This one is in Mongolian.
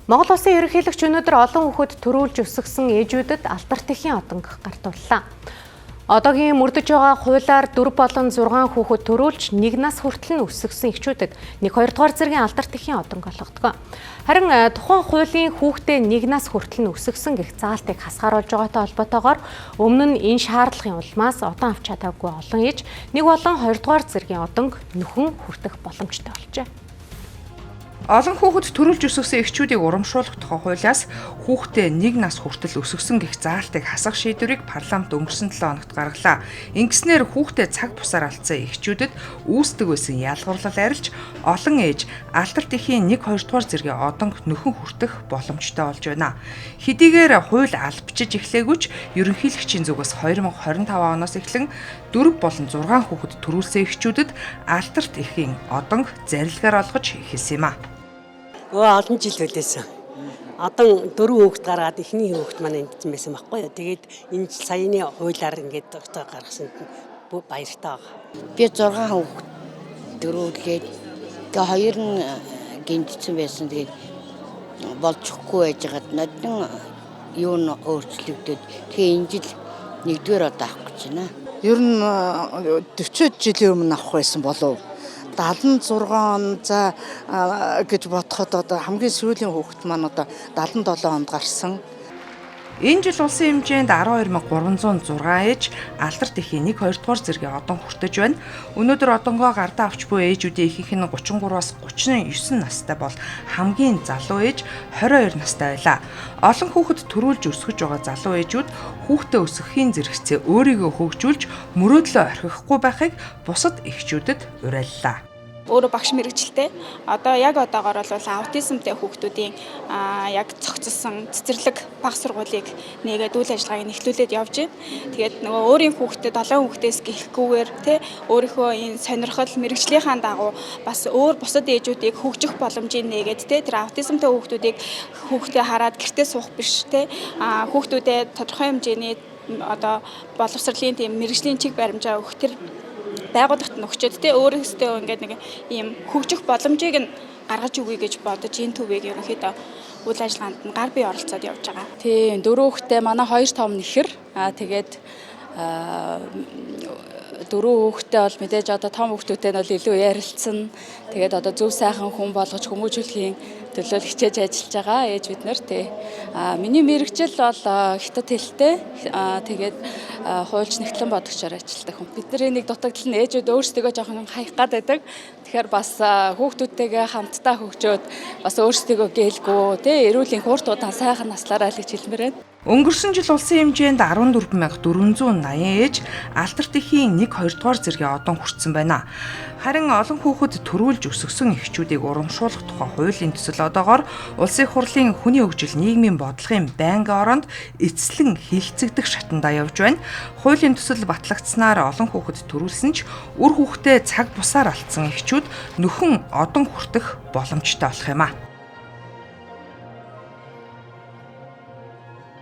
Монгол Улсын ерөнхийлөгч өнөөдөр олон хүүхэд төрүүлж өсгөсөн ээжүүдэд алдарт эхийн одонг гартууллаа. Одоогийн мөрдөж байгаа хуулиар 4 болон 6 хүүхэд төрүүлж 1 нас хүртэл нь өсгөсөн эхчүүдэд 1 2 дугаар зэргийн алдарт эхийн одонг олгодог. Харин тухайн хуулийн хүүхдээ 1 нас хүртэл нь өсгөсөн гэх заалтыг хасгааруулж байгаатай холбоотойгоор өмнө нь энэ шаардлагын улмаас одон авч чадаагүй олон ээж 1 болон 2 дугаар зэргийн одонг нөхөн хүртэх боломжтой болжээ. Олон хүүхэд төрүүлж өсгөсөн эхчүүдийг урамшуулах тухай хуулиас хүүхдээ 1 нас хүртэл өсгөсөн гэх заалтыг хасах шийдвэрийг парламент өнгөрсөн 7 хоногт гаргалаа. Ингэснээр хүүхдээ цаг бусаар алдсан эхчүүдэд үүсдэг байсан ялгуурлал арилж олон ээж алдарт эхийн 1 2 дугаар зэргийн одонг нөхөн хүртэх боломжтой болж байна. Хэдийгээр хууль албачиж эхлээгүй ч ерөнхийлөгчийн зүгээс 2025 оноос эхлэн 4 болон 6 хүүхэд төрүүлсэн эхчүүдэд алдарт эхийн одонг зарилгаар олгож эхэлсэн юм а. Олон жил хүлээсэн. Одоо 4 хүүхэд гаргаад эхний хүүхэд маань эмдсэн байсан байхгүй юу. Тэгээд энэ жил саяны хуулиар ингээд тогтоо гаргасан баяртай байгаа. Би 6 хүүхэд төрүүлээд тэгээ хоёр нь гинжсэн байсан. Тэгээд болчихгүй байжгаад нодон юу н өөрчлөгдөд тэгээ энэ жил нэгдүгээр одоо авах гэж байна. Ер нь 40 жилийн өмнө авах байсан болов. 76 он за гэж бодоход одоо хамгийн сүүлийн хүүхэд маань одоо 77 онд гарсан. Энэ жил улсын хэмжээнд 12306 ээж алдарт эхийн 1 2 дугаар зэргийн одон хүртэж байна. Өнөөдөр одонгоо гардаа авч буй ээжүүдийн ихэнх нь 33-аас 39 настай бол хамгийн залуу ээж 22 настай байлаа. Олон хүүхэд төрүүлж өсгөж байгаа залуу ээжүүд хүүхдээ өсгөхийн зэрэгцээ өөрийгөө хөгжүүлж мөрөөдлөө орхихгүй байхыг бусад эхчүүдэд уриаллаа. Өөрөө багш мэрэгчлээ. Одоо яг одоогоор бол аутизмтай хүүхдүүдийн яг цогцолсон цэцэрлэг баг сургуулийг нээгээд үйл ажиллагааг нэхлүүлээд явж байна. Тэгээд нөгөө өөрийн хүүхдэд 7 хүүхдээс гэхгүйгээр тэ өөрийнхөө энэ сонирхол мэрэгжлийнхаа дагуу бас өөр бусад ээжүүдийг хөгжих боломжийг нээгээд тэ тэр аутизмтай хүүхдүүдийг хүүхдээ хараад гэртээ суух биш тэ хүүхдүүдэд тодорхой хэмжээний одоо боловсролын тийм мэрэгжлийн чиг баримжаа өгөх тэр байгууллагт нь өгчөөд те өөрөөсөө ингээд нэг ийм хөгжих боломжийг нь гаргаж өгье гэж бодож энэ төвийг ерөнхийдөө үйл ажиллагаанд нь гар бие оролцоод явж байгаа. Тийм, дөрөв хүүхдээ манай хоёр том нөхөр. Тэгээд дөрөв хүүхдээ бол мэдээж одоо том хүүхдүүдтэй нь бол илүү ярилцсан. Тэгээд одоо зөв сайхан хүн болгож хүмүүжүүлэхийн төлөө хичээж ажиллаж байгаа ээж бид нар тий. Миний мэргэжил бол хятад хэлтэй. Тэгээд хуульч нэгтлэн бодогчоор ажилладаг хүн. Бидний нэг дутагдал нь ээжүүд өөрсдөө жоохон хаях гад байдаг. Тэгэхээр бас хүүхдүүдтэйгээ хамтдаа хөгжөөд бас өөрсдөө гэлгүй тий эрүүл энх урт удаан сайхан наслаарай л гэж хэлмээр байна. Өнгөрсөн жил улсын хэмжээнд 14,480 ээж алдарт эхийн 1 2 дугаар зэргийн одон хүртсэн байна. Харин олон хүүхэд төрүүлж өсгөсөн эхчүүдийг урамшуулах тухай хуулийн төсөл одоогоор Улсын их хурлын хүний хөгжил нийгмийн бодлогын байнгын ороонд эцэслэн хилцэгдэх шатандаа явж байна. Хуулийн төсөл батлагдсанаар олон хүүхэд төрүүлсэн ч үр хүүхдээ цаг бусаар алдсан эхчүүд нөхөн одон хүртэх боломжтой болох юм а.